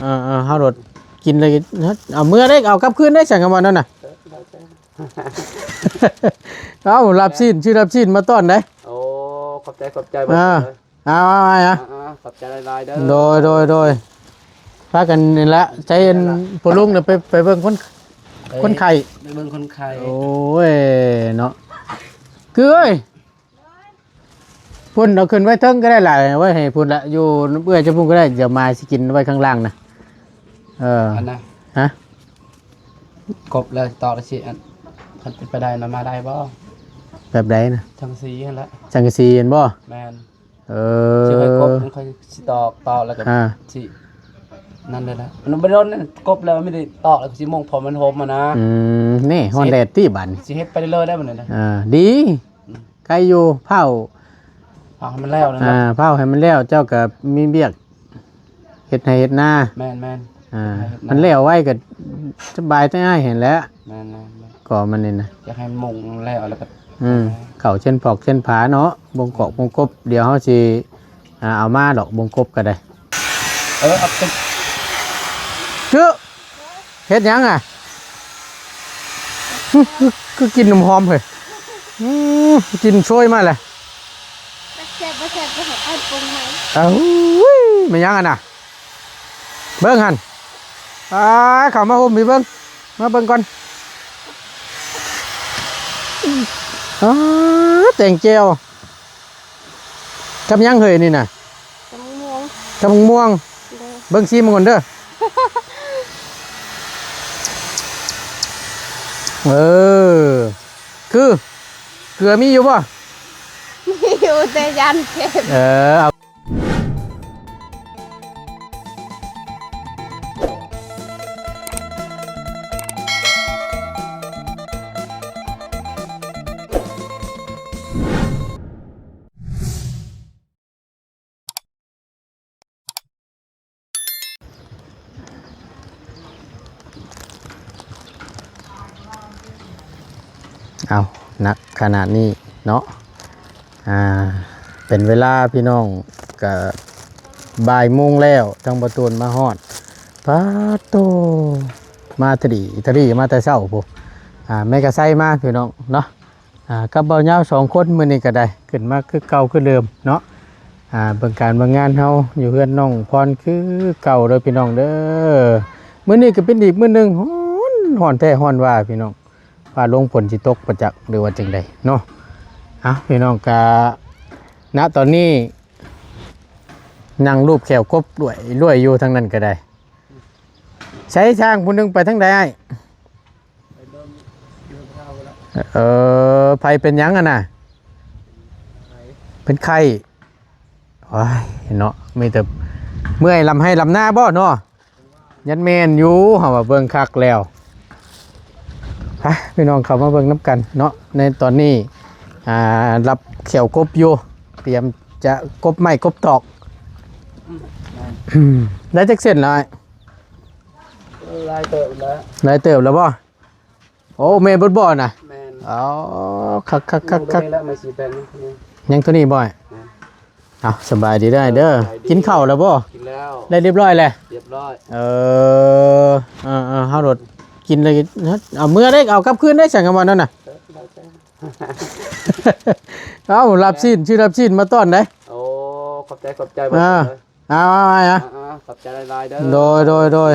ເອີ ເອີ ເຮົາໂດດກິນເລີຍ ເອົາເມືອເດ້ ເອົາກັບຄືນໄດ້ ສັງກະມານັ້ນນະ. ເອົາລາບຊີ້ນ ຊື້ລາບຊີ້ນມາຕ້ອນໄດ້. ໂອ້ ຂອບໃຈ ຂອບໃຈ. ອ່າ ເອົາ ເອົາ ເອົາ ອ່າ ຂອບໃຈຫຼາຍໆເດີ. ໂດຍ ໂດຍ ໂດຍ. ພາກັນນີ້ລະ ໃຊ້ອັນ ນັ້ນລະ ພໍ່ລຸງນະ ໄປ ໄປເບິ່ງຄົນ ເອີ ຄົນໄຂ້ ໄປເບິ່ງຄົນໄຂ້. ໂອ້ຍ ເນາະ ຄືເອີຍ. ພຸ້ນ ເອົາຂຶ້ນໄວ້ເທິງກໍໄດ້ລະ ໄວ້ໃຫ້ພຸ້ນລະ ຢູ່ເອື້ອຍເຈົ້າພຸ້ນກໍໄດ້. ດຽວມາຊິກິນໄວ້ຂ້າງລ່າງນະ. ເອີ ອັນນະ ຮະ ກົບແລ້ວ ຕອກແລ້ວຊິ ອັນ ຄັນເປັນໄປໄດ້ນະ ມາໄດ້ບໍ່? ແບບໃດນະ? ສັງກະສີຫັ້ນແຫຼະ. ສັງກະສີຫັ້ນບໍ່? ແມ່ນ. ເອີ ຊິຄ່ອຍກົບ ມັນຄ່ອຍຊິຕອກ ຕອກແລ້ວກໍ ອ່າ ຊິ ນັ້ນເລີຍລະ. ມັນບໍ່ດົນ ກົບແລ້ວມັນມີແຕ່ຕອກ ແລ້ວກໍຊິມຸງ ເພາະມັນຫົມຫັ້ນນະ. ອືມ ນີ້ ຮ້ອນແດດຕິບາດນີ້ ຊິເຮັດໄປເລື້ອຍໆໄດ້ບັດນີ້ນະ. ອ່າ ດີ ອືມ ໄກຢູ່ ເຝົ້າ ເຝົ້າໃຫ້ມັນແລ້ວນັ້ນແຫຼະ. ອ່າ ເຝົ້າໃຫ້ມັນແລ້ວ ເຈົ້າກໍມີວຽກເຮັດໄຮ່ເຮັດນາ. ແມ່ນໆ. ອ່າ ເຮັດນາ ມັນແລ້ວໄວກໍສະບາຍແຕ່ອ້າຍຫັ້ນແຫຼະ. ແມ່ນໆໆ. ກໍມັນນີ້ນະ ຢາກໃຫ້ມັນມຸງແລ້ວ ແລ້ວກໍ ອືມ ເຂົ້າເຊັ່ນພອກເຊັ່ນຜາເນາະ ບົງກອກ ແມ່ນ ບົງກົບ. ດຽວເຮົາຊິ ອ່າ ເອົາມາດອກ ບົງກົບກໍໄດ້. ເອີ ເອົາໄປ ຈື່ ເຮັດຫຍັງອ່ະ? ຄື ຄືກິນນ້ຳຫອມເຮີ້ຍ. ອືມ ກິນໂຊຍມາແຫຼະ. ແຊບບໍ່ແຊບ ບໍ່ໃຫ້ອ້າຍປຸງໃຫ້. ເອົາ ແມ່ນຫຍັງຫັ້ນນະ? ເບິ່ງຫັ້ນ ອ່າ ເຂົ້າມາໂຮມພີ່ເບິ່ງ ມາເບິ່ງກ່ອນ. ອ່າ ແຕງແຈ່ວ ກັບຫຍັງເຮີ້ຍນີ້ນະ? ກັບໝາກມ່ວງ ກັບໝາກມ່ວງ. ໂດຍ ເບິ່ງຊີມມັນກ່ອນເດີ. ເອີ ຄື ເກືອມີຢູ່ບໍ່? ມີຢູ່ ແຕ່ຢ້ານເຄັມ. ເອີ ເອົາ ເອົາ ໜັກຂະໜາດນີ້ເນາະ. ອ່າ ເປັນເວລາພີ່ນ້ອງກະບ່າຍໂມງແລ້ວ ທາງບ່າວຕູນມາຮອດ. ປາດໂທ້ ມາຕະຫຼີຕະຫຼີມາແຕ່ເຊົ້າພຸ້ນ. ອ່າ ແມ່ກະໄຊມາພີ່ນ້ອງເນາະ. ອ່າ ກັບບ່າວຍາວສອງຄົນ ມື້ນີ້ກໍໄດ້ຂຶ້ນມາຄືເກົ່າຄືເດີມເນາະ. ອ່າ ເບິ່ງການເບິ່ງງານເຮົາຢູ່ເຮືອນນ້ອງພອນຄືເກົ່າເດີພີ່ນ້ອງເດີ. ມື້ນີ້ກໍເປັນອີກມື້ໜຶ່ງ ຮ້ອນ ຮ້ອນແທ້ຮ້ອນວ່າພີ່ນ້ອງ. ຟ້າລົງຝົນຊິຕົກບໍ່ຈັກ ຫຼືວ່າຈັ່ງໃດເນາະ. ເອົ້າ ພີ່ນ້ອງກະ ນະຕອນນີ້ນັ່ງລູບແຂ້ວກົບລວຍໆຢູ່ທາງນັ້ນກໍໄດ້. ໃສຊ່າງຜູ້ໜຶ່ງໄປທາງໃດອ້າຍ? ເອີ ໃຜເປັນຫຍັງຫັ້ນນະ? ເປັນໄຂ້. ໂອ້ຍເນາະ ມີແຕ່ເມື່ອຍລຳໄຮ່ລຳນາບໍ່ເນາະ? ຍັນແມ່ນຢູ່ ເຮົາວ່າເບິ່ງຄັກແລ້ວ. ໄປ ພີ່ນ້ອງເຂົ້າມາເບິ່ງນຳກັນເນາະ. ໃນຕອນນີ້ ອ່າ ລັບແຂ້ວກົບຢູ່ ຕຽມຈະກົບໄມ້ກົບຕອກ. ອືມ ໄດ້ຈັກເສັ້ນແລ້ວອ້າຍ? ເອີ ຫຼາຍເຕີບແລ້ວ ຫຼາຍເຕີບແລ້ວບໍ່? ໂອ້ ແມ່ນເບິດບໍ່ນະ? ແມ່ນ. ອໍ ຄັກໆໆໆ ຍັງໂຕນີ້ແຫຼະ ໄມ້ສີແປດນີ້. ຍັງໂຕນີ້ບໍ່? ແມ່ນ. ເອົາ ສະບາຍດີເດີ ສະບາຍດີ. ກິນເຂົ້າແລ້ວບໍ່? ກິນແລ້ວ ໄດ້ຮຽບຮ້ອຍແລ້ວ? ຮຽບຮ້ອຍ. ເອີ ເອີໆ ເຮົາໂດດກິນເລີຍ ເອົາເມືອເດ້ ເອົາກັບຄືນໄດ້ ສັງກະມານັ້ນນະ. ເອີ ໄດ້ ໄດ້. ເອົາລາບຊີ້ນ ຊື້ລາບຊີ້ນມາຕ້ອນໄດ້. ໂອ້ ຂອບໃຈ ຂອບໃຈ. ອ່າ ເອົາໆໆ ອ່າ ຂອບໃຈຫຼາຍໆເດີ. ໂດຍ ໂດຍ ໂດຍ.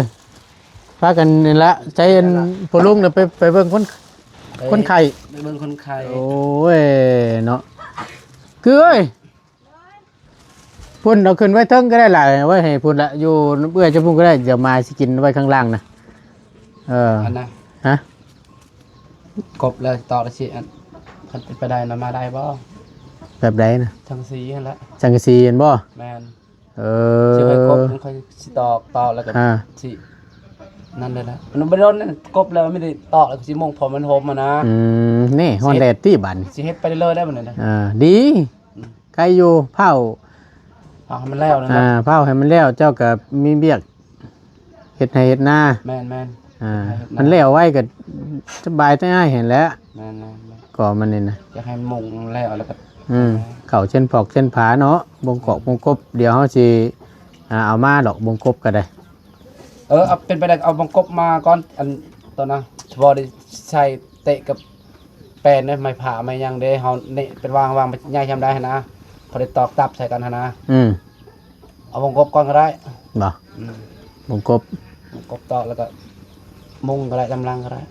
ພາກັນນີ້ລະ ໃຊ້ອັນ ນີ້ລະ ພໍ່ລຸງນະ ໄປ ໄປເບິ່ງຄົນ ເອີ ຄົນໄຂ້ ໄປເບິ່ງຄົນໄຂ້. ໂອ້ຍເນາະ ຄືເອີຍ ພຸ້ນ ເອົາຂຶ້ນໄວ້ເທິງກໍໄດ້ລະ ໄວ້ໃຫ້ພຸ້ນລະ ຢູ່ເອື້ອຍເຈົ້າພຸ້ນກໍໄດ້. ດຽວມາຊິກິນໄວ້ຂ້າງລ່າງນະ. ເອີ ອັນນະ ຮະ ກົບແລ້ວ ຕອກແລ້ວຊິ ອັນ ຄັນເປັນໄປໄດ້ນະ ມາໄດ້ບໍ່? ແບບໃດນະ? ສັງກະສີຫັ້ນແຫຼະ. ສັງກະສີຫັ້ນບໍ່? ແມ່ນ. ເອີ ຊິຄ່ອຍກົບ ມັນຄ່ອຍຊິຕອກ ຕອກແລ້ວກໍ ອ່າ ຊິ ນັ້ນເລີຍລະ. ມັນບໍ່ດົນ ກົບແລ້ວມັນມີແຕ່ຕອກ ແລ້ວກໍຊິມຸງ ເພາະມັນຫົມຫັ້ນນະ. ອືມ ນີ້ ຮ້ອນແດດຕິບາດນີ້ ຊິເຮັດໄປເລື້ອຍໆໄດ້ບັດນີ້ນະ. ອ່າ ດີ ອືມ ໄກຢູ່ ເຝົ້າ ເຝົ້າໃຫ້ມັນແລ້ວນັ້ນແຫຼະ. ອ່າ ເຝົ້າໃຫ້ມັນແລ້ວ ເຈົ້າກໍມີວຽກ ເຮັດໄຮ່ເຮັດນາ. ແມ່ນໆ. ອ່າ ເຮັດໄຮ່ເຮັດນາ ມັນແລ້ວໄວກໍສະບາຍແຕ່ອ້າຍຫັ້ນແຫຼະ. ແມ່ນໆໆ. ກໍມັນນີ້ນະ ຢາກໃຫ້ມັນມຸງແລ້ວ ແລ້ວກໍ ອືມ ເຂົ້າເຊັ່ນພອກເຊັ່ນຜາເນາະ ບົງກອກ ແມ່ນ ບົງກົບ. ດຽວເຮົາຊິ ອ່າ ເອົາມາດອກ ບົງກົບກໍໄດ້. ເອີ ເອົາ ເປັນໄປໄດ້ກໍເອົາບັງກົບມາກ່ອນ ອັນ ໂຕນະ ພໍໄດ້ໃຊ້ເຕະກັບແປ້ນເດ້ ໄມ້ພ້າໄມ້ຫຍັງເດ້ ເຮົາເນະເປັນວາງ ວາງໃຫຍ່ຊ່ຳໃດຫັ້ນນະ ພໍໄດ້ຕອກຕັບໃສ່ກັນຫັ້ນນະ. ອືມ ເອົາວົງກົບກ່ອນກໍໄດ້. ບໍ່? ອືມ ວົງກົບ ວົງກົບຕອກ ແລ້ວກໍມຸງກໍໄດ້ ດຳລັງກໍໄດ້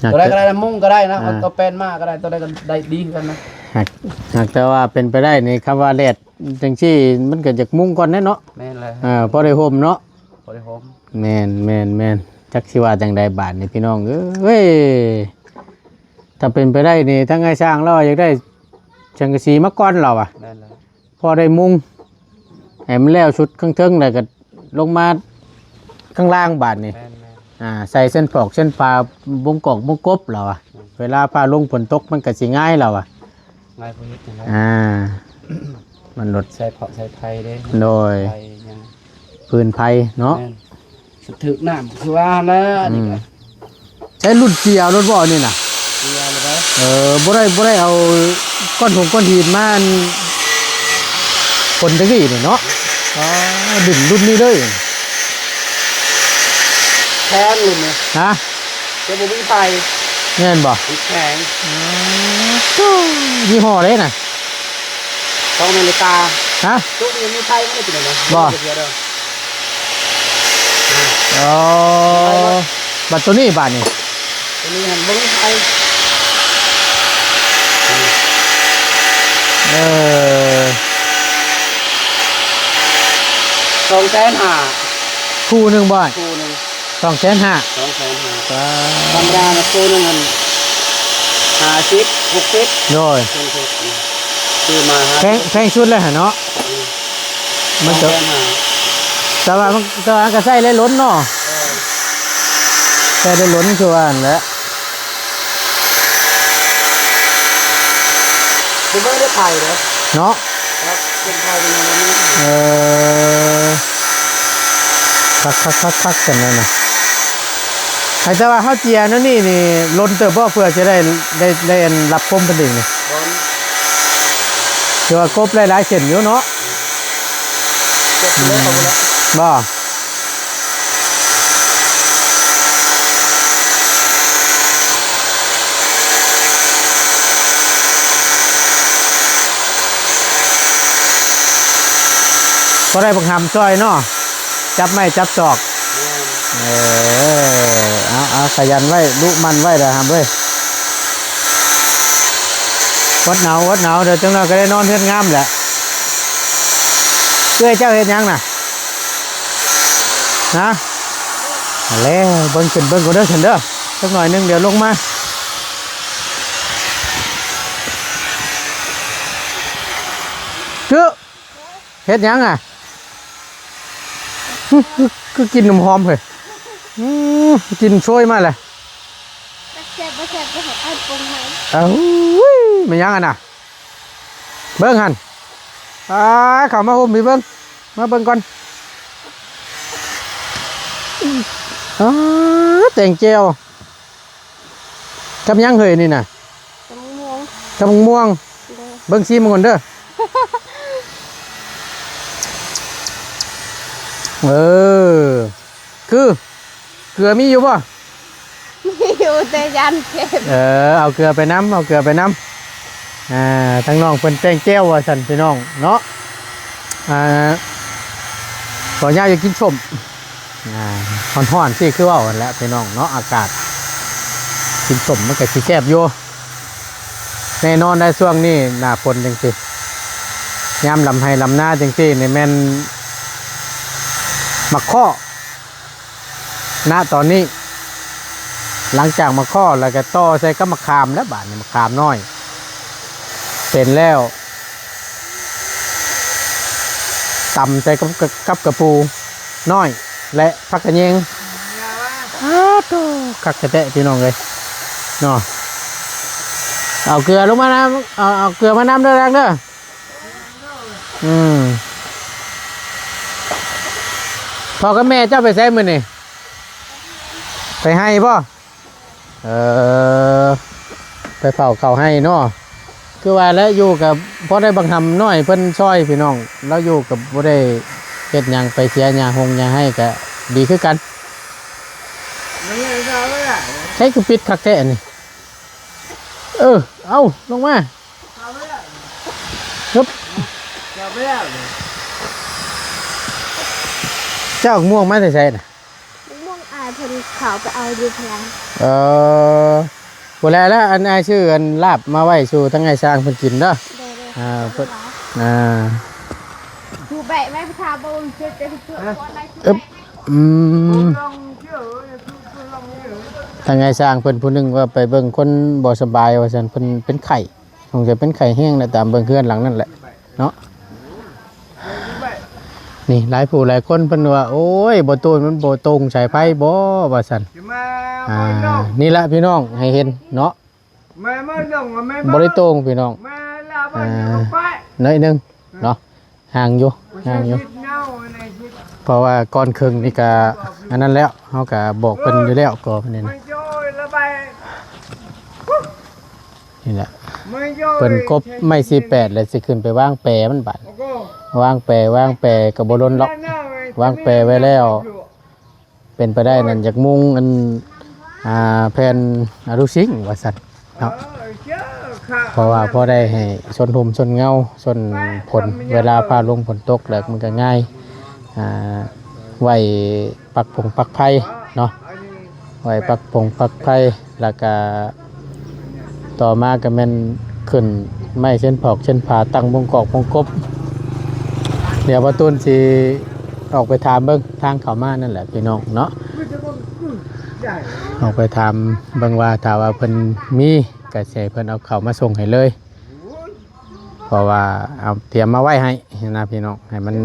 ຫາກ ຕົວໃດກໍໄດ້ນະ ມຸງກໍໄດ້ນະ ອ່າ ເອົາແປ້ນມາກໍໄດ້ ຕົວໃດກໍໄດ້ ດີຄືກັນນະ. ຫາກ ຫາກແຕ່ວ່າເປັນໄປໄດ້ນີ້ ຄຳວ່າແດດຈັ່ງຊີ້ ມັນກໍຢາກມຸງກ່ອນແດ່ເນາະ. ແມ່ນແລ້ວ ອ່າ ພໍໄດ້ຮົ່ມເນາະ ພໍໄດ້ຮົ່ມ. ແມ່ນ ແມ່ນ ແມ່ນ ຈັກຊິວ່າຈັ່ງໃດບາດນີ້ພີ່ນ້ອງເອີຍ. ຖ້າເປັນໄປໄດ້ນີ້ ທາງອ້າຍຊ່າງລາວຢາກໄດ້ສັງກະສີມາກ່ອນລາວວ່າ. ແມ່ນແລ້ວ ພໍໄດ້ມຸງໃຫ້ມັນແລ້ວຊຸດຂ້າງເທິງ ແລ້ວກໍລົງມາຂ້າງລ່າງບາດນີ້. ແມ່ນໆ ອ່າ ໃສ່ເຊັ່ນຜອກເຊັ່ນຝາ ບົງກອກບົງກົບລາວວ່າ. ອືມ ເວລາຟ້າລົງຝົນຕົກມັນກໍຊິງ່າຍລາວວ່າ. ງ່າຍກວ່າເຮັດຈັ່ງໃດ ອ່າ ມັນລົດ ໃສ່ເພາະໃສ່ໄພເດ້. ໂດຍ ໄພຫຍັງ ຟືນໄຟເນາະ. ແມ່ນ ຖືກນ້ຳຄືວ່າແລ້ວ ອືມ ນີ້ກໍ ໃຊ້ລຸ້ນເກຍລົດບໍ່ນີ້ນະ? ເກຍເລີຍເດ້. ເອີ ບໍ່ໄດ້ ບໍ່ໄດ້ເອົາກ້ອນຫົງກ້ອນຫີນມາ ອັນ ຄົນຕະກີ້ນີ້ເນາະ. ອໍ ດິນລຸ້ນນີ້ເລີຍ ແພງລຸ້ນນີ້. ຮະ? ແຕ່ບໍ່ມີໄຟ. ແມ່ນບໍ່? ແຂງ. ອໍ ຍີ່ຫໍ້ໃດນະ? ຂອງອາເມລິກາ. ຮະ? ຕຸກຍັງມີໄຟບໍ່ໄດ້ກິນນະ? ບໍ່ ບໍ່ເທື່ອເດີ. ອໍ ບັດໂຕນີ້ບາດນີ້ ໂຕນີ້ຫັ້ນບໍ່ມີໄຟ. ເອີ ສອງແສນຫ້າ ຄູ່ໜຶ່ງບໍ່? ຄູ່ໜຶ່ງ ສອງແສນຫ້າ. ສອງແສນຫ້າ ປ້າ ທຳມະດານະ ໂຕໜຶ່ງຫັ້ນ ຫ້າສິບ ຫົກສິບ. ໂດຍ ແພງສຸດ ຊື້ມາ ແພງ ແພງສຸດແລ້ວຫັ້ນເນາະ. ອືມ ມັນກໍ ສອງແສນຫ້າ ແຕ່ວ່າມັນ ແຕ່ວ່າມັນກໍໃຊ້ໄດ້ດົນເນາະ. ເອີ ໃຊ້ໄດ້ດົນຄືວ່າຫັ້ນແຫຼະ. ບໍ່ເບິ່ງໄດ້ໄປເດ້ເນາະ. ເອີ ຄັກໆໆໆ ກັນນັ້ນນະ. ໃຫ້ແຕ່ວ່າເຮົາເຈຍແນວນີ້ນີ້ ດົນເຕີບບໍ່ ເພື່ອຈະໄດ້ ໄດ້ ໄດ້ອັນ ຮັບຜົນຜະລິດນີ້? ບໍ່ ຖືວ່າກົບໄດ້ຫຼາຍເສັ້ນຢູ່ເນາະ. ບໍ່ ພໍໄດ້ບັກຫຳຊ່ອຍເນາະ ຈັບໄມ້ຈັບຕອກ. ແມ່ນ ເອີ ເອົາ ເອົາ ຂະຫຍັນໄວ້ ດຸໝັ່ນໄວ້ເດີຫຳເອີຍ. ອົດໜາວ ອົດໜາວ ດຽວຈັກໜ່ອຍກໍໄດ້ນອນເຮືອນງາມແຫຼະ. ເອື້ອຍເຈົ້າເຮັດຫຍັງນະ? ຮະ? ຫັ້ນແຫຼະ ເບິ່ງຂຶ້ນເບິ່ງກ່ອນເດີ ຊັ້ນເດີ ຈັກໜ້ອຍໜຶ່ງດຽວລົງມາ. ຄື ເຮັດຫຍັງອະ? ຄື ຄື ຄືກິ່ນນ້ຳຫອມເຮີ້ຍ. ອືມ ກິ່ນໂຊຍມາແຫຼະ. ຈັກແຊບບໍ່ແຊບກໍໃຫ້ອ້າຍປຸງໃຫ້. ເອົາ ແມ່ນຫຍັງຫັ້ນນະ? ເບິ່ງຫັ້ນ ອ້າ ເຂົ້າມາໂຮມພີ່ເບິ່ງ ມາເບິ່ງກ່ອນ. ອ້າ ແຕ່ງແຈ່ວ ກັບຫຍັງເຮີ້ຍນີ້ນະ? ກັບໝາກມ່ວງ ກັບໝາກມ່ວງ. ໂດຍ ເບິ່ງຊີມມັນກ່ອນເດີ. ເອີ ຄື ເກືອມີຢູ່ບໍ່? ມີຢູ່ ແຕ່ຢ້ານເຄັມ. ເອີ ເອົາເກືອໄປນຳ ເອົາເກືອໄປນຳ. ອ່າ ທາງນ້ອງເພິ່ນແຕ່ງແຈ່ວວ່າຊັ້ນ ພີ່ນ້ອງເນາະ. ອ່າ ບໍ່ຢາກ ຢາກກິນສົ້ມ. ອ່າ ຮ້ອນໆ ຊິຄືເວົ້າຫັ້ນແຫຼະ ພີ່ນ້ອງເນາະ ອາກາດ ກິນສົ້ມມັນກໍຊິແຊບຢູ່. ແນ່ນອນໃນຊ່ວງນີ້ໜ້າຝົນຈັ່ງຊີ້ ຍາມລຳໄຮ່ລຳນາຈັ່ງຊີ້ນີ້ແມ່ນໝາກເຄາະ ນະຕອນນີ້. ຫຼັງຈາກໝາກເຄາະແລ້ວກໍຕໍ່ໃສ່ກັບໝາກຂາມແລ້ວ ບາດນີ້ໝາກຂາມນ້ອຍເປັນແລ້ວ ຕຳໃສ່ກັບ ກັບ ກັບກະປູນ້ອຍ ແລະ ຜັກກະແຍງ. ອ້າໂທ້ ຄັກແທ້ໆ ພີ່ນ້ອງເອີຍເນາະ. ເອົາເກືອລົງມານຳ ເອົາ ເອົາເກືອມານຳເດີ ແລງເດີ. ອືມ ພໍ່ກັບແມ່ເຈົ້າໄປໃສມື້ນີ້? ໄປໄຮ່ບໍ່? ເອີ ໄປເຝົ້າເຂົ້າໄຮ່ເນາະ. ຄືວ່າແຫຼະ ຢູ່ກັບພໍໄດ້ບັກຫຳນ້ອຍເພິ່ນຊ່ອຍ ພີ່ນ້ອງ. ລາວຢູ່ກັບບໍ່ໄດ້ເຮັດຫຍັງ ໄປເສຍຫຍ້າຫົງຫຍ້າໄຮ່ກະ ດີຄືກັນ. ໃຊ້ຄືປິດຄັກແທ້ອັນນີ້. ເອີ ເອົາ ລົງມາ. ຮຶບ ເຈົ້າໝາກມ່ວງມາແຕ່ໃສນະ? ໝາກມ່ວງອ້າຍເພິ່ນເຂົ້າໄປເອົາຢູ່ພະລາ. ເອີ ພຸ້ນແຫຼະ ແລ້ວອັນອ້າຍຊື້ອັນລາບມາໄວ້ສູ່ທາງອ້າຍຊ່າງເພິ່ນກິນເດີ. ໂດຍໆ ອ່າ ເພິ່ນ ອ່າ ຢູ່ແບະໄວ້ພາເບິ່ງເສດແຕ່ເພື່ອ ອຶບ ອືມ ທາງອ້າຍຊ່າງເພິ່ນຜູ້ໜຶ່ງວ່າໄປເບິ່ງຄົນບໍ່ສະບາຍວ່າຊັ້ນ ເພິ່ນເປັນໄຂ້ ສົງໄສເປັນໄຂ້ແຮງແຫຼະ ຕາມເບິ່ງເຮືອນຫຼັງນັ້ນແຫຼະເນາະ. ນີ້ຫຼາຍຜູ້ຫຼາຍຄົນເພິ່ນວ່າ ໂອ້ຍ ບໍ່ໂຕນ ມັນບໍ່ຕົງສາຍໄຟບໍ່ ວ່າຊັ້ນ. ອ່າ ນີ້ລະພີ່ນ້ອງໃຫ້ເຫັນເນາະ ບໍ່ໄດ້ໂຕ່ງພີ່ນ້ອງ ໜ້ອຍໜຶ່ງເນາະ ຫ່າງຢູ່ ຫ່າງຢູ່ ເພາະວ່າກ່ອນເຄິ່ງນີ້ກະອັນນັ້ນແລ້ວ ເຮົາກະບອກເພິ່ນຢູ່ແລ້ວກໍນີ້ນະ ນີ້ແຫຼະ ເພິ່ນກົບໄມ້ສີ່ແປດແລ້ວຊິຂຶ້ນໄປວາງແປມັນບາດ ວາງແປ ວາງແປກໍບໍ່ດົນດອກ ວາງແປໄວ້ແລ້ວ ເປັນໄປໄດ້ນັ້ນຢາກມຸງອັນ ອ່າ ແຜ່ນອາລູຊິງວ່າຊັ້ນເນາະ ເພາະວ່າພໍໄດ້ໃຫ້ຊົນຮົ່ມຊົນເງົາຊົນຝົນ ເວລາຟ້າລົງຝົນຕົກແລ້ວມັນກໍງ່າຍ ອ່າ ໄວ້ປັກຜົງປັກໄຟເນາະ ໄວ້ປັກຜົງປັກໄຟ ແລ້ວກະຕໍ່ມາກໍແມ່ນຂຶ້ນໄມ້ເຊັ່ນຜອກເຊັ່ນຜາ ຕັ້ງບົງກອກບົງກົບ. ດຽວບ່າວຕູນຊິອອກໄປຖາມເບິ່ງທາງເຂົ້າມານັ້ນແຫຼະພີ່ນ້ອງເນາະ ອອກໄປຖາມເບິ່ງວ່າຖ້າວ່າເພິ່ນມີກໍຊິໃຫ້ເພິ່ນເອົາເຂົ້າມາສົ່ງໃຫ້ເລີຍ ເພາະວ່າເອົາຕຽມມາໄວ້ໃຫ້ນະພີ່ນ້ອງ ໃຫ້ມັນ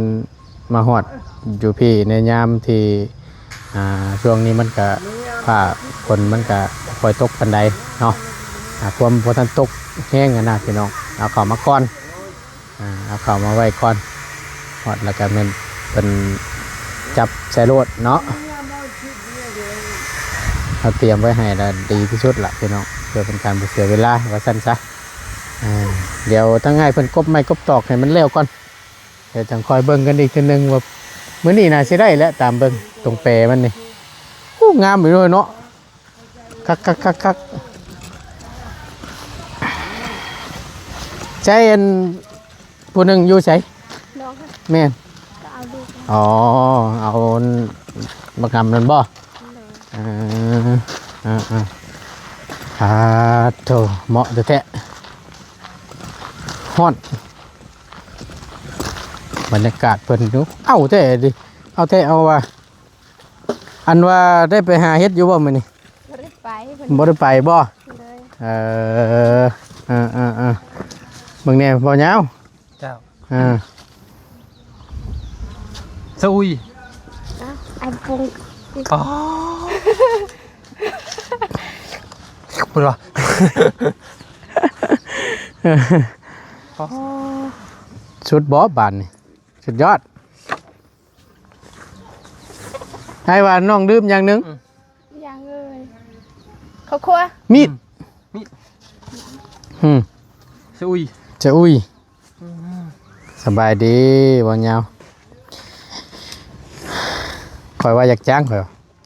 ມາຮອດຢູ່ພີ້ໃນຍາມທີ່ ອ່າ ຊ່ວງນີ້ມັນກະ ຟ້າຝົນມັນກະບໍ່ຄ່ອຍຕົກປານໃດເນາະ ອ່າ ຄວາມບໍ່ທັນຕົກແຮງຫັ້ນນະພີ່ນ້ອງ ເອົາເຂົ້າມາກ່ອນ ອ່າ ເອົາເຂົ້າມາໄວ້ກ່ອນ ຮອດແລ້ວກະແມ່ນເພິ່ນຈັບໃສ່ໂລດເນາະ ເຮົາຕຽມໄວ້ໃຫ້ລະດີທີ່ສຸດລະພີ່ນ້ອງ ເພື່ອເປັນການບໍ່ເສຍເວລາວ່າຊັ້ນຊະ. ອ່າ ດຽວທາງອ້າຍເພິ່ນກົບໄມ້ກົບຕອກໃຫ້ມັນແລ້ວກ່ອນ ດຽວຈັ່ງຄ່ອຍເບິ່ງກັນອີກເທື່ອໜຶ່ງວ່າ ມື້ນີ້ໜ້າຊິໄດ້ແຫຼະ ຕາມເບິ່ງຕົງແປມັນນີ້ ໂອ້ ງາມຢູ່ເນາະ ຄັກໆໆໆ ໃຊ້ອັນຜູ້ໜຶ່ງຢູ່ໃສ? ນ້ອງ ແມ່ນ ກໍເອົາລູກ ອໍ ເອົາບັກຫຳນັ້ນບໍ່? ໂດຍ ເອີ ເອີໆ ອາ ໂທ້ ເໝາະແທ້ໆ ຮ້ອນ. ບັນຍາກາດເພິ່ນຢູ່ ເອົາແທ້ເດ ເອົາແທ້ເອົາວ່າ ອັນວ່າໄດ້ໄປຫາເຫັດຢູ່ບໍ່ມື້ນີ້? ບໍ່ໄດ້ໄປ ບໍ່ໄດ້ໄປບໍ່? ໂດຍ ເອີ ເອີໆໆ ເບິ່ງແດ່ ບໍ່ຍາວ ເຈົ້າ ເອີ ສະອຸຍ ອ້າວ ໄອ້ປຸງ ອໍ ເພິ່ນວ່າ ອໍ ສຸດບໍ່ບາດນີ້ ສຸດຍອດ. ອ້າຍວ່ານ້ອງລືມຢ່າງໜຶ່ງ ອືມ ຫຍັງເອີຍ? ເຂົ້າຄົວ ມີດ ອືມ ມີດ ອືມ ສະອຸຍ ສະອຸຍ ອືມ ສະບາຍດີ ບໍ່ຍາວ ຂ້ອຍວ່າຢາກຈ້າງ ຂ້ອຍ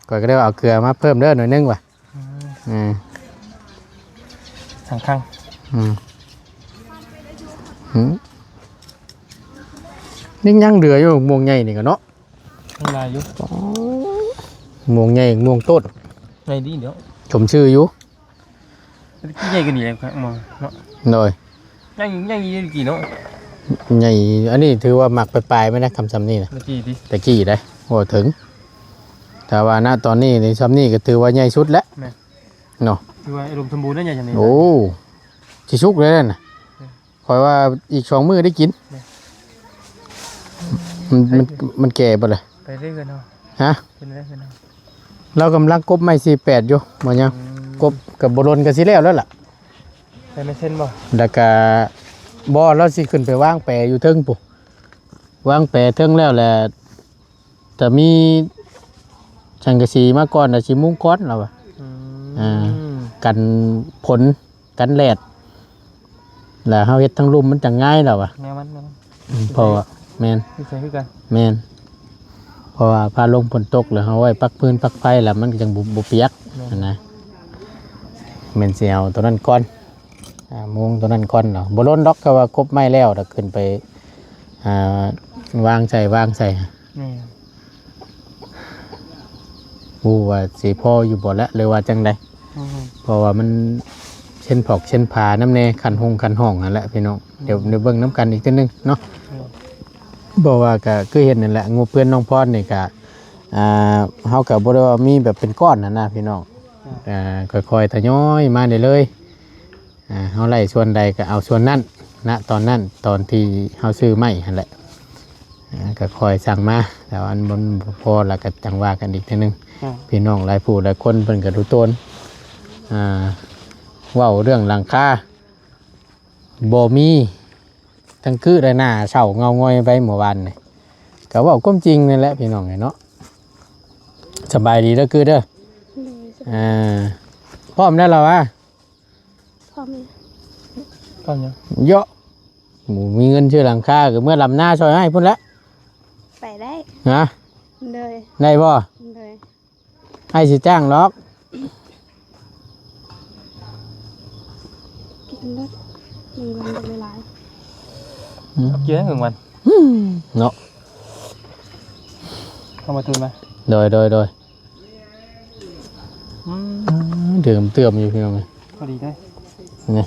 ຂ້ອຍກໍເລີຍວ່າເອົາເກືອມາເພີ່ມເດີໜ້ອຍໜຶ່ງວ່າ ອືມ ອືມ ສັງຄັງ ອືມ ອືມ ຍັງ ຍັງເຫຼືອຢູ່ ມ່ວງໃຫຍ່ນີ້ກໍເນາະ ຍັງຫຼາຍຢູ່ ອໍ ມ່ວງໃຫຍ່ ມ່ວງຕົ້ນ ໃຫຍ່ດີເນາະ ສົມຊື່ຢູ່ ແຕ່ກີ້ໃຫຍ່ກວ່ານີ້ແຫຼະ ເນາະ ໂດຍ ໃຫຍ່ ໃຫຍ່ກວ່ານີ້ເນາະ ໃຫຍ່ ອັນນີ້ຖືວ່າໝາກປາຍໆ ແມ່ນນະ ຄຳສ່ຳນີ້ນະ ແຕ່ກີ້ຕິ ແຕ່ກີ້ໄດ໋ ເວົ້າເຖິງ ຖ້າວ່ານະຕອນນີ້ນີ້ ສ່ຳນີ້ກໍຖືວ່າໃຫຍ່ສຸດແລ້ວ ແມ່ນ ເນາະ ຖືວ່າອຸດົມສົມບູນແລ້ວ ໃຫຍ່ສ່ຳນີ້ ໂອ້ ຊິສຸກແລ້ວນະ ແມ່ນ ຂ້ອຍວ່າອີກສອງມື້ໄດ້ກິນ ແມ່ນ ມັນ ມັນ ມັນແກ່ບໍ່ລະ ໄປເລື້ອຍເນາະ ຮະ ເປັນໄປໄດ້ເນາະ ລາວກຳລັງກົບໄມ້ສີ່ແປດຢູ່ ບໍ່ຫຍັງ ອືມ ກົບກໍບໍ່ດົນກໍຊິແລ້ວແລ້ວລະ ແຕ່ແມ່ນເຊັ່ນບໍ່ ແລ້ວກໍບໍ່ ລາວຊິຂຶ້ນໄປວາງແປຢູ່ເທິງພຸ້ນ ວາງແປເທິງແລ້ວແຫຼະ ຈະມີສັງກະສີມາກ່ອນ ແລ້ວຊິມຸງກ່ອນລາວວ່າ ອືມ ອ່າ ກັນຝົນກັນແດດ ແລ້ວເຮົາເຮັດທາງລຸ່ມມັນຈັ່ງງ່າຍລາວວ່າ ແນວມັນ ແນວມັນ ອືມ ເພາະວ່າ ແມ່ນ ນິໄສຄືກັນ ແມ່ນ ເພາະວ່າຟ້າລົງຝົນຕົກ ແລ້ວເຮົາໄວ້ປັກຟືນປັກໄຟ ແລ້ວມັນກໍຈັ່ງບໍ່ ບໍ່ປຽກ ແມ່ນ ຫັ້ນນະ. ແມ່ນຊິເອົາຕົວນັ້ນກ່ອນ ອ່າ ມຸງຕົວນັ້ນກ່ອນເນາະ. ບໍ່ດົນດອກ ກໍວ່າກົບໄມ້ແລ້ວ ແລ້ວຂຶ້ນໄປ ອ່າ ວາງໃສ່ ວາງໃສ່. ແມ່ນ. ບໍ່ຮູ້ວ່າຊິພໍຢູ່ບໍ່ລະ ຫຼືວ່າຈັ່ງໃດ? ອືມ ເພາະວ່າມັນເຊັ່ນຜອກເຊັ່ນຜານຳແດ່ ຄັນຫົງຄັນຫ້ອງຫັ້ນແຫຼະພີ່ນ້ອງ. ອືມ ດຽວ ດຽວເບິ່ງນຳກັນອີກເທື່ອໜຶ່ງເນາະ. ແມ່ນ. ບໍ່ວ່າກໍຄືເຫັນນັ້ນແຫຼະ ງົບເຮືອນນ້ອງພອນນີ້ກໍ ອ່າ ເຮົາກໍບໍ່ໄດ້ວ່າມີແບບເປັນກ້ອນຫັ້ນນະພີ່ນ້ອງ. ອ່າ ອ່າ ຄ່ອຍໆທະຍອຍມາເລື້ອຍໆ. ອ່າ ເຮົາໄດ້ສ່ວນໃດກໍເອົາສ່ວນນັ້ນ ນະ ຕອນນັ້ນ ຕອນທີ່ເຮົາຊື້ໄມ້ຫັ້ນແຫຼະ. ອ່າ ກໍຄ່ອຍສັ່ງມາ ແຕ່ວ່າມັນບໍ່ພໍ ແລ້ວກໍຈັ່ງວ່າກັນອີກເທື່ອໜຶ່ງ. ອ່າ ພີ່ນ້ອງຫຼາຍຜູ້ຫຼາຍຄົນເພິ່ນກໍດູໂຕນ ອ່າ ເວົ້າເລື່ອງຫຼັງຄາ ບໍ່ມີ ທັງຄືໄດ້ໜ້າເສົ້າເງົາງອຍໄປເມື່ອວານນີ້ ກໍເວົ້າຄວາມຈິງນັ້ນແຫຼະພີ່ນ້ອງເອີຍເນາະ. ສະບາຍດີເດີຄືເດີ. ໂດຍ. ອ່າ ພ້ອມແລ້ວລະວະ? ພ້ອມແລ້ວ. ພ້ອມຫຍັງ? ເຍາະ ບໍ່ມີເງິນຊື້ຫຼັງຄາ ກໍເມືອລຳນາຊ່ອຍອ້າຍພຸ້ນແຫຼະ. ໄປໄດ້. ຮະ? ໂດຍ. ໄດ້ບໍ່? ໂດຍ. ອ້າຍຊິຈ້າງດອກ. ກິນເບິດ ໜຶ່ງວັນເບິດຫຼາຍໆ. ອືມ ເອົາກິນແລ້ວໜຶ່ງວັນ ອືມ ເນາະ. ເອົາມາຕື່ມມາ. ໂດຍ ໂດຍ ໂດຍ. ອືມ ເຕີມເຕີມຢູ່ພີ່ນ້ອງເອີຍ ພໍດີເດ້. ນີ້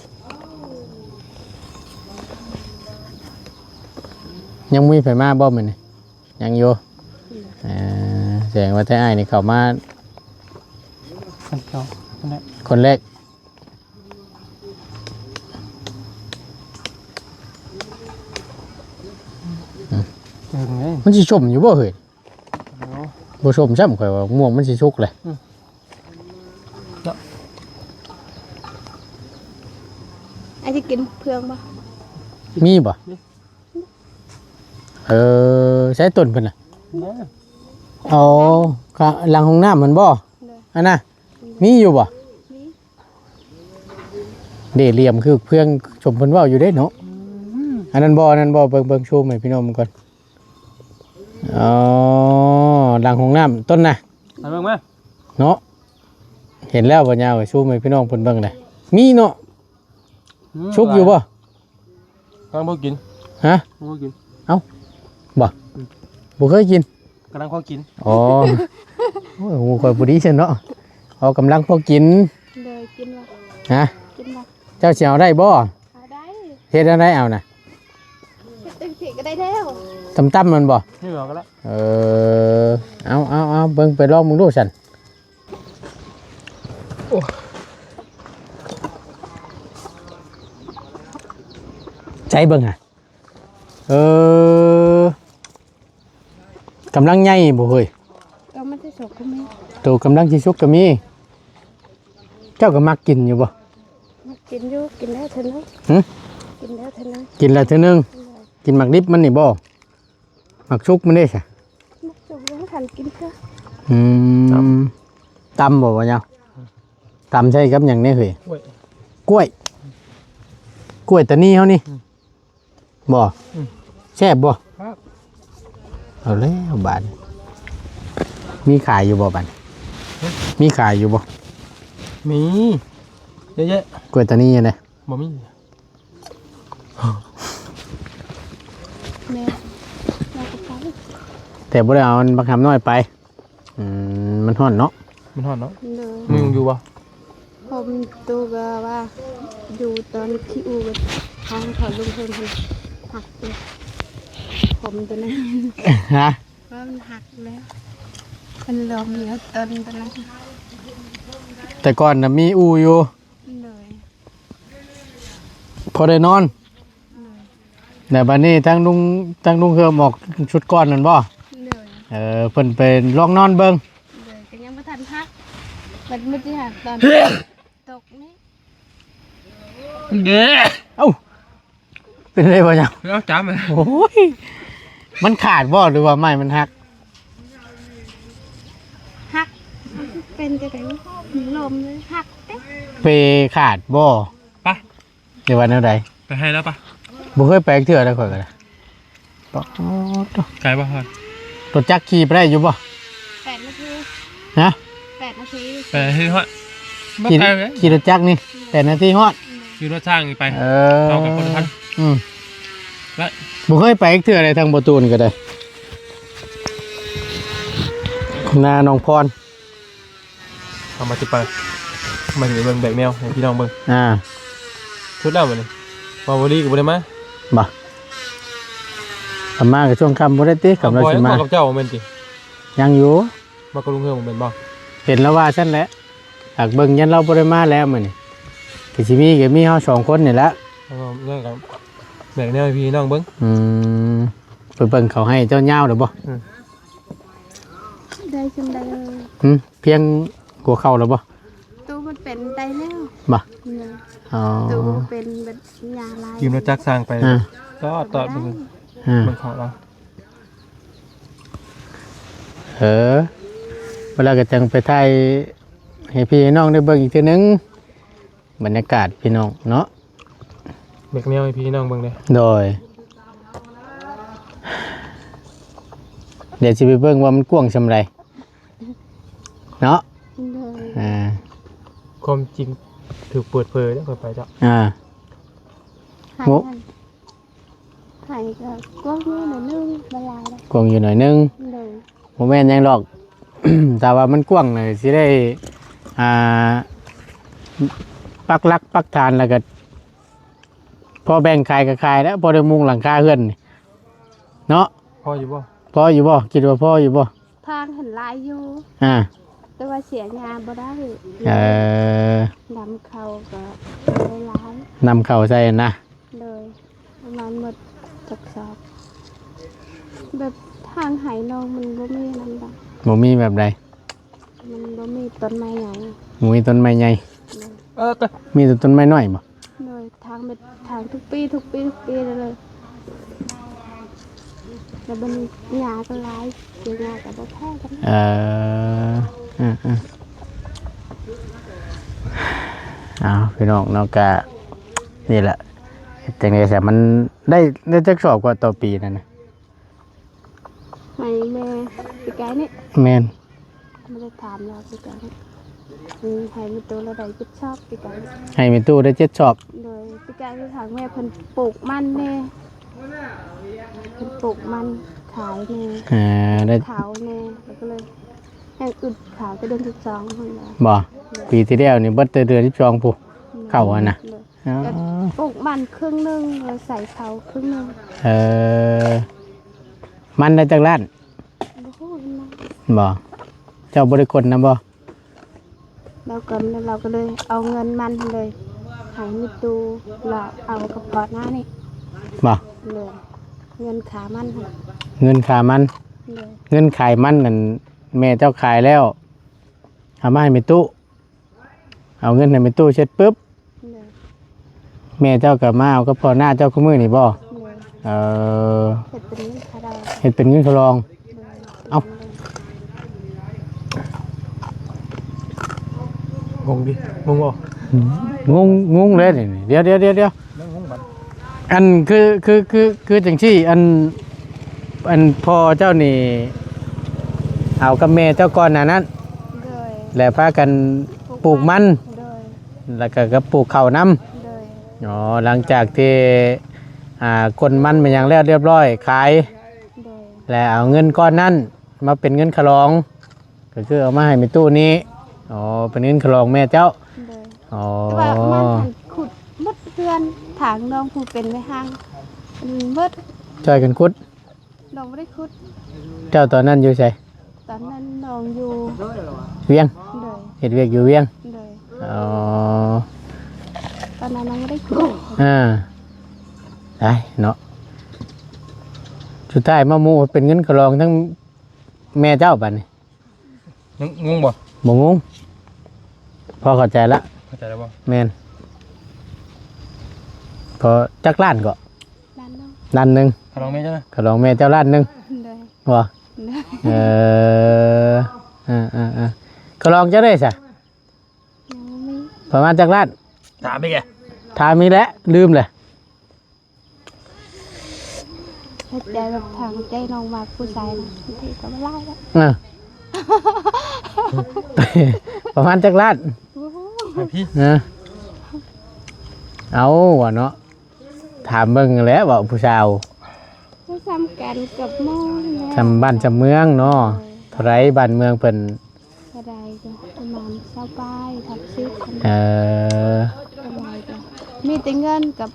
ຍັງມີໃຜມາບໍ່ມື້ນີ້? ຍັງຢູ່. ອືມ ເອີ ແສດງວ່າແຕ່ອ້າຍນີ້ເຂົ້າມາ ຄົນສອງ ຄົນແລກ ຄົນແລກ. ອືມ ເຖິງເລີຍ. ມັນຊິສົ້ມຢູ່ບໍ່ເຮີ້ຍ? ໂອ້ ບໍ່ສົ້ມຊ້ຳ ຂ້ອຍວ່າມ່ວງມັນຊິສຸກແຫຼະ. ອືມ ເນາະ. ອ້າຍຊິກິນເຟືອງບໍ່? ມີບໍ່? ມີ. ເອີ ໃຊ້ຕົ້ນເພິ່ນນະ? ເອີ ເອົາ ກະຫຼັງຫ້ອງນ້ຳຫັ້ນບໍ່? ໂດຍ. ອັນນະ ມີຢູ່ບໍ່? ມີ. ເດ້ ຫຼ່ຽມຄືເຟືອງສົມເພິ່ນເວົ້າຢູ່ເດ້ເນາະ. ອືມ ອັນນັ້ນບໍ່ ອັນນັ້ນບໍ່? ເບິ່ງ ເບິ່ງ ຊູມໃຫ້ພີ່ນ້ອງເບິ່ງກ່ອນ. ອໍ ຫຼັງຫ້ອງນ້ຳຕົ້ນນະ ໃຫ້ເບິ່ງມາເນາະ. ເຫັນແລ້ວບໍ່ຍາວ ຊູມໃຫ້ພີ່ນ້ອງເພິ່ນເບິ່ງນະ. ມີເນາະ. ອືມ ສຸກຢູ່ບໍ່? ກຳລັງພໍກິນ. ຮະ? ກຳລັງພໍກິນ. ເອົ້າ ບໍ່? ອືມ ບໍ່ເຄີຍກິນ. ກຳລັງພໍກິນ. ອໍ ໂອ້ຍ ຫູຂ້ອຍບໍ່ດີຊັ້ນເນາະ. ອໍ ກຳລັງພໍກິນ. ໂດຍ. ກິນບໍ່? ຮະ? ກິນບໍ່? ເຈົ້າຊິເອົາໄດ້ບໍ່? ເອົາໄດ້. ເຮັດແນວໃດເອົານະ? ເຮັດຈັ່ງຊີ້ກໍໄດ້ແລ້ວ. ຕຳໆມັນບໍ່? ນີ້ເອົາກໍໄດ້. ເອີ ເອົາ ເອົາ ເອົາ ເບິ່ງ ໄປລອງເບິ່ງດູຊັ້ນ. ໂອ້ ໃສ່ເບິ່ງຫາ. ເອີ ກຳລັງໃຫຍ່ບໍ່ເຮີ້ຍ? ໂຕມັນຊິສຸກກໍມີ. ໂຕກຳລັງຊິສຸກກໍມີ. ເຈົ້າກໍມັກກິນຢູ່ບໍ່? ມັກກິນຢູ່. ກິນແລ້ວເທື່ອໜຶ່ງ. ຫຶ? ກິນແລ້ວເທື່ອໜຶ່ງ. ກິນແລ້ວເທື່ອໜຶ່ງ. ໂດຍ. ກິນໝາກດິບມັນນີ້ບໍ່? ໝາກສຸກມັນເດ້ຊະ? ໝາກສຸກຍັງບໍ່ທັນກິນເທື່ອ. ອືມ ຕຳ ຕຳບໍ່ວ່າຫຍັງ? ຕຳໃສ່ກັບຫຍັງແດ່ເຮີ້ຍ? ກ້ວຍ ກ້ວຍ ກ້ວຍຕານີເຮົານີ້. ອືມ ບໍ່? ອືມ ແຊບບໍ່? ຄັບ ເອົາແລ້ວບາດນີ້ ມີຂາຍຢູ່ບໍ່ບາດນີ້? ຮະ? ມີຂາຍຢູ່ບໍ່? ມີ ເຍອະແຍະ. ກ້ວຍຕານີຫັ້ນເດ້? ບໍ່ມີ. ແມ່ ແມ່ກໍໄປ ແຕ່ບໍ່ໄດ້ເອົາບັກຫຳນ້ອຍໄປ. ອືມ ມັນຮ້ອນເນາະ. ມັນຮ້ອນເນາະ. ໂດຍ. ມີຍຸງຢູ່ບໍ່? ຜົມໂຕກໍວ່າຢູ່ຕອນຂີ້ອູ້ກໍທາງເຂົາລົງເພິ່ນຫັ້ນ ຫັກເລີຍ ຜົມໂຕນັ້ນ. ຮະ? ວ່າມັນຫັກແລ້ວ ມັນລອມຢູ່ຕົ້ນໂຕນັ້ນ. ແຕ່ກ່ອນນະມີອູ່ຢູ່. ໂດຍ. ພໍໄດ້ນອນ. ໂດຍ. ແລ້ວບັດນີ້ທາງລຸງ ທາງລຸງເຮືອມອອກຊຸດກ່ອນນັ້ນບໍ່? ໂດຍ. ເອີ ເພິ່ນໄປລອງນອນເບິ່ງ. ໂດຍ. ກໍຍັງບໍ່ທັນຫັກ ບັດມື້ທີ່ຫັກຕອນຕົກນີ້. ເດ້ ເອົ້າ ເປັນໄດ້ບໍ່ຫຍັງ? ເອົາຈາມ. ໂອ້ຍ ມັນຂາດບໍ່ ຫຼືວ່າໄມ້ມັນຫັກ? ຫັກ ເປັນຈັ່ງໃດ ລົມເລີຍຫັກເດ້. ເປຂາດບໍ່? ປະ ຫຼືວ່າແນວໃດ? ໄປໃຫ້ແລ້ວປະ. ບໍ່ເຄີຍໄປຈັກເທື່ອເດ້ຂ້ອຍກໍໄດ້. ປະໂອ້ໂຕ ໄກບໍ່ຮອດ? ລົດຈັກຂີ່ໄປໄດ້ຢູ່ບໍ່? ແປດນາທີ ຮະ? ແປດນາທີ ແປດນາທີຮອດ ບໍ່ ຂີ່ ໄກເລີຍ ຂີ່ລົດຈັກນີ້ແປດນາທີຮອດ ຂີ່ລົດຊ່າງນີ້ໄປ ເອີ ເຮົາກັບຄົນລະພັນ ອືມ ແລະ ບໍ່ເຄີຍໄປຈັກເທື່ອເລີຍ ທາງບໍ່ຕູນກໍໄດ້ ນາໜອງພອນ. ເອົາມາຊິໄປ ມາຊິໄປເບິ່ງແບກແນວໃຫ້ພີ່ນ້ອງເບິ່ງ ອ່າ ສຸດແລ້ວບັດນີ້ ວ່າບໍ່ລີກໍບໍ່ໄດ້ມາ ບໍ່ ກະມາກະຊ່ວງຄ່ຳບໍ່ໄດ້ຕິ ຄຳລາວຊິມາ ເວົ້າກັບເຈົ້າແມ່ນຕິ ຍັງຢູ່ ມາກັບລຸງເຮືອງແມ່ນບໍ່ ເຫັນລາວວ່າຊັ້ນແຫຼະ ຢາກເບິ່ງ ຢ້ານລາວບໍ່ໄດ້ມາແລ້ວມື້ນີ້ ກະຊິມີ ກະມີເຮົາສອງຄົນນີ້ແຫຼະ ເອີ ແບກແນວໃຫ້ພີ່ນ້ອງເບິ່ງ ອືມ ໄປເບິ່ງເຂົາໃຫ້ເຈົ້າຍາວແລ້ວບໍ່? ອືມ ໄດ້ສ່ຳໃດເອີຍ ຫຶ ພຽງຫົວເຂົ່າແລ້ວບໍ່? ໂຕມັນເປັນໄດ້ແລ້ວ ບໍ່? ເອີ ອໍ ໂຕມັນເປັນແບບຍາຫຼາຍ ຢືມລົດຈັກຊ່າງໄປ ອ່າ ຕອດ ຕອດເບິ່ງ ອ່າ ເບິ່ງເຂົາລາວ ເອີ ເວລາກໍຈັ່ງໄປຖ່າຍໃຫ້ພີ່ໃຫ້ນ້ອງໄດ້ເບິ່ງອີກເທື່ອໜຶ່ງ ບັນຍາກາດພີ່ນ້ອງເນາະ ແບກແນວໃຫ້ພີ່ນ້ອງເບິ່ງເດ້ ໂດຍ ດຽວຊິໄປເບິ່ງວ່າມັນກວ້າງສ່ຳໃດເນາະ ໂດຍ ອ່າ ຄວາມຈິງຖືກເປີດເຜີຍແລ້ວ ຂ້ອຍໄປເຈົ້າ ອ່າ ໄຫ ໂອ້ ໄຫກໍກວ້າງຢູ່ໜ້ອຍໜຶ່ງ ບໍ່ຫຼາຍດອກ ກວ້າງຢູ່ໜ້ອຍໜຶ່ງ ໂດຍ ບໍ່ແມ່ນຫຍັງດອກ ຖ້າວ່າມັນກວ້າງນີ້ ຊິໄດ້ ອ່າ ປັກຫຼັກປັກຖານ ແລ້ວກໍພໍແບ່ງຂາຍກໍຂາຍແລ້ວ ພໍໄດ້ມຸງຫຼັງຄາເຮືອນນີ້ເນາະ ພໍຢູ່ບໍ່? ພໍຢູ່ບໍ່? ຄິດວ່າພໍຢູ່ບໍ່? ທາງຫັ້ນຫຼາຍຢູ່ ອ່າ ແຕ່ວ່າເສຍຫຍ້າບໍ່ໄດ້ ເອີ ນຳເຂົ້າກໍບໍ່ໄດ້ຫຼາຍ ນຳເຂົ້າໃສ່ນະ ໂດຍ ປະມານໝົດຈັກສອບ ແບບທາງໄຫນ້ອງມັນບໍ່ມີນັ້ນດອກ ບໍ່ມີແບບໃດ? ມັນບໍ່ມີຕົ້ນໄມ້ໃຫຍ່ ບໍ່ມີຕົ້ນໄມ້ໃຫຍ່ ໂດຍ ເອີ ມີແຕ່ຕົ້ນໄມ້ນ້ອຍບໍ່? ໂດຍ ທາງແບບ ທາງທຸກປີ ທຸກປີ ທຸກປີເລີຍ ແລ້ວບັດນີ້ຫຍ້າກໍຫຼາຍ ເສຍຫຍ້າກໍບໍ່ແພ້ກັນ ເອີ ເອີ ເອີ ເອົາ ພີ່ນ້ອງເນາະ ກະ ນີ້ແຫຼະ ເຮັດຈັ່ງໃດຊະ ມັນໄດ້ ໄດ້ຈັກສອບກວ່າຕໍ່ປີນັ້ນນະ? ໃຫ້ແມ່ປີກາຍນີ້ ແມ່ນ ບໍ່ໄດ້ຖາມລາວຄືກັນ ອືມ ໃຫ້ແມ່ຕູ້ລາວໄດ້ເຈັດສອບປີກາຍ ໃຫ້ແມ່ຕູ້ໄດ້ເຈັດສອບ ໂດຍ ປີກາຍທາງແມ່ເພິ່ນປູກມັນແດ່ ເພິ່ນປູກມັນຂາຍແດ່ ເອີ ໄດ້ຂາວແດ່ ແລ້ວກໍເລີຍແຮ່ອຶດຂາວແຕ່ເດືອນສິບສອງພຸ້ນແຫຼະ ບໍ່ ປີທີ່ແລ້ວນີ້ເບິດແຕ່ເດືອນສິບສອງພຸ້ນ ເຂົ້າຫັ້ນນະ ໂດຍ ອໍ ແລ້ວປູກມັນເຄິ່ງໜຶ່ງ ແລ້ວໃສ່ເຂົ້າເຄິ່ງໜຶ່ງ ເອີ ມັນໄດ້ຈັກລ້ານ? ບໍ່ຮູ້ນຳ ບໍ່ ເຈົ້າບໍ່ໄດ້ຄົ້ນນຳບໍ່? ລາວກໍ ລາວກໍເລີຍເອົາເງິນມັນເລີຍ ໃຫ້ມິຕູລາວເອົາກັບພໍ່ນ້ານີ້ ບໍ່ ເລີຍ ເງິນຄ່າມັນຫັ້ນ ເງິນຄ່າມັນ ໂດຍ ເງິນຂາຍມັນນັ້ນ ແມ່ເຈົ້າຂາຍແລ້ວ ເອົາມາໃຫ້ແມ່ຕູ້ ເອົາເງິນໃຫ້ແມ່ຕູ້ເສັດປຶບ ໂດຍ ແມ່ເຈົ້າກໍມາເອົາກັບພໍ່ນ້າເຈົ້າຄູ່ມື້ນີ້ບໍ່? ໂດຍ ເອີ ເຮັດເປັນເງິນຄ່າດອງ ເຮັດເປັນເງິນຄ່າດອງ ໂດຍ ເອົ້າ ງົງດິ ງົງບໍ່? ອືມ ງົງ ງົງເລີຍນີ້ ດຽວ ດຽວ ດຽວ ດຽວ ອັນ ຄື ຄື ຄື ຄືຈັ່ງຊີ້ ອັນ ອັນພໍ່ເຈົ້ານີ້ເອົາກັບແມ່ເຈົ້າກ່ອນໜ້ານັ້ນ ໂດຍ ແລ້ວພາກັນປູກມັນ ໂດຍ ແລ້ວກໍ ກໍປູກເຂົ້ານຳ ໂດຍ ອໍ ຫຼັງຈາກທີ່ ອ່າ ກົນມັນແມ່ນຫຍັງແລ້ວຮຽບຮ້ອຍ ຂາຍ ໂດຍ ແລ້ວເອົາເງິນກ້ອນນັ້ນມາເປັນເງິນຄ່າດອງ ກໍຄືເອົາມາໃຫ້ແມ່ຕູ້ນີ້ ອໍ ເປັນເງິນຄ່າດອງແມ່ເຈົ້າ ໂດຍ ອໍ ແຕ່ວ່າມັນຫັ້ນຂຸດໝົດເຮືອນ ທາງນ້ອງຜູ້ເປັນແມ່ຮ້າງ ອືມ ໝົດ ຊ່ອຍກັນຂຸດ ນ້ອງບໍ່ໄດ້ຂຸດ ເຈົ້າຕອນນັ້ນຢູ່ໃສ? ຕອນນັ້ນນ້ອງຢູ່ວຽງ ໂດຍ ເຮັດວຽກຢູ່ວຽງ ໂດຍ ອໍ ຕອນນັ້ນນ້ອງບໍ່ໄດ້ຂຸດ ອ່າ ໄດ້ເນາະ ສຸດທ້າຍມາໝູ່ເປັນເງິນຄ່າດອງທັງແມ່ເຈົ້າບັດນີ້ ຍັງງົງບໍ່? ບໍ່ງົງ ພໍເຂົ້າໃຈລະ ເຂົ້າໃຈແລ້ວບໍ່? ແມ່ນ ພໍຈັກລ້ານເກາະ? ລ້ານໜຶ່ງ ລ້ານໜຶ່ງ ຄ່າດອງແມ່ເຈົ້ານະ? ຄ່າດອງແມ່ເຈົ້າລ້ານໜຶ່ງ ໂດຍ ບໍ່? ໂດຍ ເອີ ເອີ ເອີ ເອີ ຄ່າດອງເຈົ້າເດ້ຊະ? ຍັງບໍ່ມີ ປະມານຈັກລ້ານ? ຖາມອີກແຫຼະ ຖາມອີກແຫຼະ ລືມແຫຼະ. ເຮັດໃຈແບບທາງໃຈນ້ອງມັກຜູ້ຊາຍນະ ບາງທີກໍບໍ່ຫຼາຍດອກ. ເອີ ປະມານຈັກລ້ານ? ໂອ້ໂຫ ໃຫ້ພີ່ ເອີ ເອົາວ່າເນາະ ຖາມເບິ່ງແຫຼະ ເວົ້າຜູ້ສາວ ກໍສ່ຳກັນກັບໝູ່ແຫຼະ ສ່ຳບ້ານສ່ຳເມືອງເນາະ. ເອີ ເທົ່າໃດບ້ານເມືອງເພິ່ນ? ເທົ່າໃດກໍປະມານຊາວປາຍ ສາມສິບ ເອີ ເທົ່າໃດກໍມີແຕ່ເງິນກັບ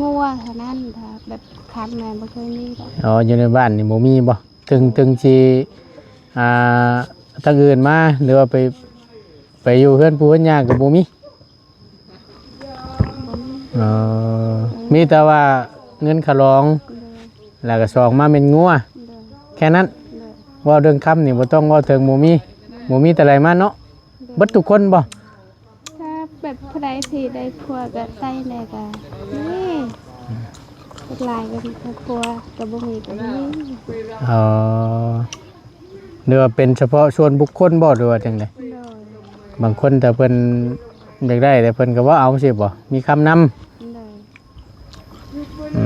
ງົວເທົ່ານັ້ນ ຖ້າແບບຄັນແມ່ນບໍ່ເຄີຍມີດອກ. ອໍ ຢູ່ໃນບ້ານນີ້ບໍ່ມີບໍ່? ເຖິງ ເຖິງຊິ ອ່າ ທາງອື່ນມາ ຫຼືວ່າໄປ ໄປຢູ່ເຮືອນປູ່ເຮືອນຍ່າກໍບໍ່ມີ? ບໍ່ມີ. ອໍ ມີແຕ່ວ່າເງິນຄ່າລອງ ໂດຍ ແລ້ວກໍສອງມາແມ່ນງົວ ໂດຍ ແຄ່ນັ້ນ. ໂດຍ ເວົ້າເລື່ອງຄຳນີ້ບໍ່ຕ້ອງເວົ້າເຖິງ ບໍ່ມີ ບໍ່ມີແຕ່ໃດມາເນາະ. ໂດຍ ເບິດທຸກຄົນບໍ່? ຖ້າແບບຜູ້ໃດທີ່ໄດ້ຜົວກໍໃສ່ແດ່ກໍມີ ຫຼາຍກໍມີຄອບຄົວ ກໍບໍ່ມີກໍມີ. ອໍ ຫຼືວ່າເປັນສະເພາະສ່ວນບຸກຄົນບໍ່ ຫຼືວ່າຈັ່ງໃດ? ໂດຍ ບາງຄົນຖ້າເພິ່ນຢາກໄດ້ແລ້ວເພິ່ນກໍບໍ່ເອົາຊີ້ບໍ່? ມີຄຳນຳ. ໂດຍ ອື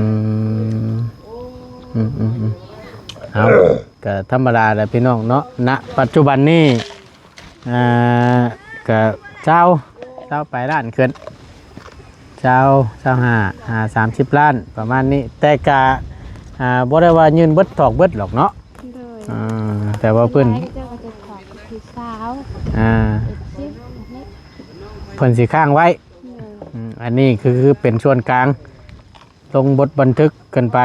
ມ ອືມໆໆ ເອົາ ກໍທຳມະດາແຫຼະພີ່ນ້ອງເນາະ. ນະປັດຈຸບັນນີ້ ອ່າ ກະຊາວ ຊາວປາຍລ້ານຂຶ້ນ ຊາວ ຊາວຫ້າ ຫາ ສາມສິບລ້ານປະມານນີ້. ແຕ່ກະ ອ່າ ບໍ່ໄດ້ວ່າຍື່ນເບິດຖອກເບິດຫຼອກເນາະ. ໂດຍ ອ່າ ແຕ່ວ່າເພິ່ນ ສ່ວນຫຼາຍເຂົາເຈົ້າກໍຈະຖອກທີ່ຊາວ ອ່າ ເຈັດສິບ ອັນນີ້ ເພິ່ນຊິຄ້າງໄວ້. ໂດຍ ອືມ ອັນນີ້ຄື ຄືເປັນສ່ວນກາງ ລົງບົດບັນທຶກກັນໄປ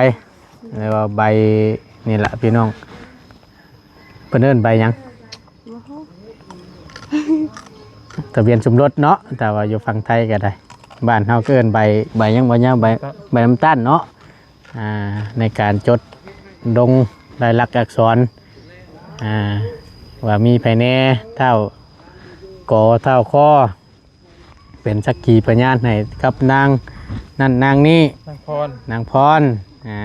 ແລ້ວວ່າໃບນີ້ລະພີ່ນ້ອງ ເພິ່ນເອີ້ນໃບຫຍັງ? ບໍ່ຮູ້ ທະບຽນສົມລົດເນາະ ແຕ່ວ່າຢູ່ຝັ່ງໄທກໍໄດ້ ບ້ານເຮົາກໍເອີ້ນໃບ ໃບຫຍັງບໍ່ຍາວ ໃບ ໃບນຳຕານເນາະ. ອ່າ ໃນການຈົດລົງລາຍລັກອັກສອນ ອ່າ ວ່າມີໃຜແດ່ ທ້າວ ກ ທ້າວ ຄ ເປັນສັກຂີພະຍານໃຫ້ກັບນາງນັ້ນນາງນີ້ ນາງພອນ ນາງພອນ ອ່າ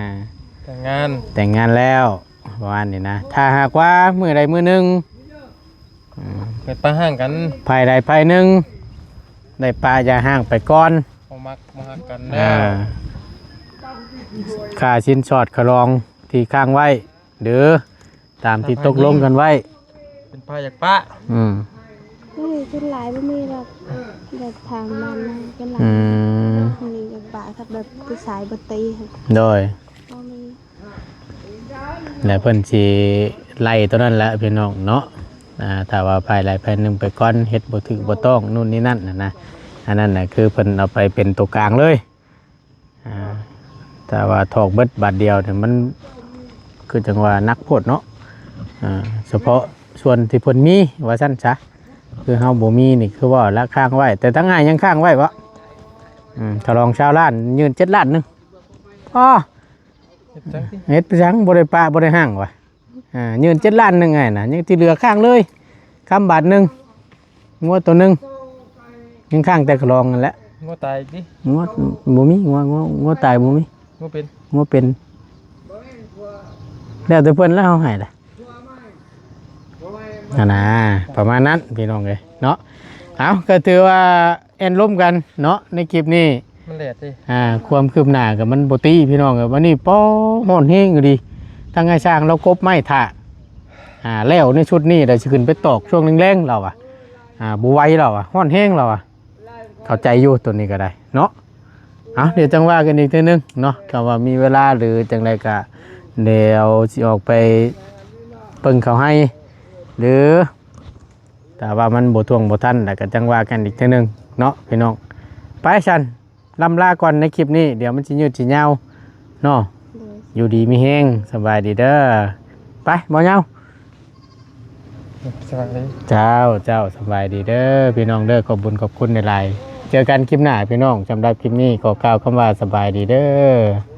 ແຕ່ງງານ ແຕ່ງງານແລ້ວ ປະມານນີ້ນະ. ຖ້າຫາກວ່າມື້ໃດມື້ໜຶ່ງ ອືມ ໄປປະຮ້າງກັນ ຝ່າຍໃດຝ່າຍໜຶ່ງໄດ້ປະຢ່າຮ້າງໄປກ່ອນ ບໍ່ມັກບໍ່ຮັກກັນແລ້ວ ອ່າ ຄ່າສິນສອດຄ່າລອງທີ່ຄ້າງໄວ້ ຫຼື ຕາມທີ່ຕົກລົງກັນໄວ້ ເປັນຝ່າຍຢາກປະ ອືມ ເອີຍ ສ່ວນຫຼາຍບໍ່ມີດອກ ແບບທາງບ້ານນະ ສ່ວນຫຼາຍ ອືມ ມີຢາກປະ ຖ້າແບບຜູ້ຊາຍບໍ່ຕີ ໂດຍ ບໍ່ມີ ແລະເພິ່ນຊິໄລ່ຕົວນັ້ນແຫຼະພີ່ນ້ອງເນາະ. ອ່າ ຖ້າວ່າຝ່າຍໃດຝ່າຍໜຶ່ງໄປກ່ອນ ເຮັດບໍ່ຖືກບໍ່ຕ້ອງ ໂນ່ນນີ້ນັ້ນນະ ອັນນັ້ນນະ ຄືເພິ່ນເອົາໄປເປັນຕົວກາງເລີຍ. ອ່າ ແຕ່ວ່າຖອກເບິດບາດດຽວນີ້ ມັນຄືຈັ່ງວ່າໜັກໂພດເນາະ. ອ່າ ສະເພາະສ່ວນທີ່ເພິ່ນມີວ່າຊັ້ນຊະ ຄືເຮົາບໍ່ມີນີ້ ຄືວ່າລະຄ້າງໄວ້ ແຕ່ທາງອ້າຍຍັງຄ້າງໄວ້ບໍ່? ອືມ ຖ້າລອງຊາວລ້ານ ຍື່ນເຈັດລ້ານໜຶ່ງ ອໍ ເຮັດໄປຫຍັງ ບໍ່ໄດ້ປະບໍ່ໄດ້ຮ້າງວ່າ ອ່າ ຍື່ນເຈັດລ້ານໜຶ່ງ ອ້າຍນະ ຍັງທີ່ເຫຼືອຄ້າງເລີຍ ຄຳບາດໜຶ່ງ ງົວໂຕໜຶ່ງ ຍັງຄ້າງແຕ່ຄ່າລອງນັ້ນແຫຼະ. ງົວຕາຍຕິ? ງົວບໍ່ມີ ງົວ ງົວ ງົວຕາຍບໍ່ມີ. ງົວເປັນ ງົວເປັນ ແລ້ວແຕ່ເພິ່ນແລ້ວ ເຮົາໃຫ້ລະ ຫັ້ນນະ ປະມານນັ້ນພີ່ນ້ອງເອີຍເນາະ. ເອົາ ກໍຖືວ່າ ແອ່ນລົມກັນເນາະໃນຄລິບນີ້ ມັນແດດເດ້ ອ່າ ຄວາມຄືບໜ້າກໍມັນບໍ່ຕິພີ່ນ້ອງເອີຍ. ບັດນີ້ ປໍ ຮ້ອນແຮງອີ່ຫຼີ ທາງອ້າຍຊ່າງລາວກົບໄມ້ຖ້າ ອ່າ ແລ້ວໃນຊຸດນີ້ ແລ້ວຊິຂຶ້ນໄປຕອກຊ່ວງແລງໆ ລາວວ່າ ອ່າ ບໍ່ໄຫວ ລາວວ່າ ຮ້ອນແຮງ ລາວວ່າ ເຂົ້າໃຈຢູ່ໂຕນີ້ກໍໄດ້ເນາະ. ເອົາ ດຽວຈັ່ງວ່າກັນອີກເທື່ອໜຶ່ງເນາະ ຖ້າວ່າມີເວລາ ຫຼື ຈັ່ງໃດກໍ ດຽວຊິອອກໄປເບິ່ງເຂົ້າໄຮ່ ຫຼື ຖ້າວ່າມັນບໍ່ທ່ວງບໍ່ທັນ ແລ້ວກໍຈັ່ງວ່າກັນອີກເທື່ອໜຶ່ງເນາະພີ່ນ້ອງ. ໄປຊັ້ນ ລ່ຳລາກ່ອນໃນຄລິບນີ້ ດຽວມັນຊິຍືດຊິຍາວເນາະ. ໂດຍ ຢູ່ດີມີແຮງ ສະບາຍດີເດີ. ໄປ ບໍ່ຍາວ ສະບາຍດີ ເຈົ້າ ເຈົ້າ ສະບາຍດີເດີພີ່ນ້ອງເດີ. ຂອບບຸນຂອບຄຸນຫຼາຍໆ ເຈີກັນຄລິບໜ້າພີ່ນ້ອງ. ສຳລັບຄລິບນີ້ຂໍກ່າວຄຳວ່າສະບາຍດີເດີ.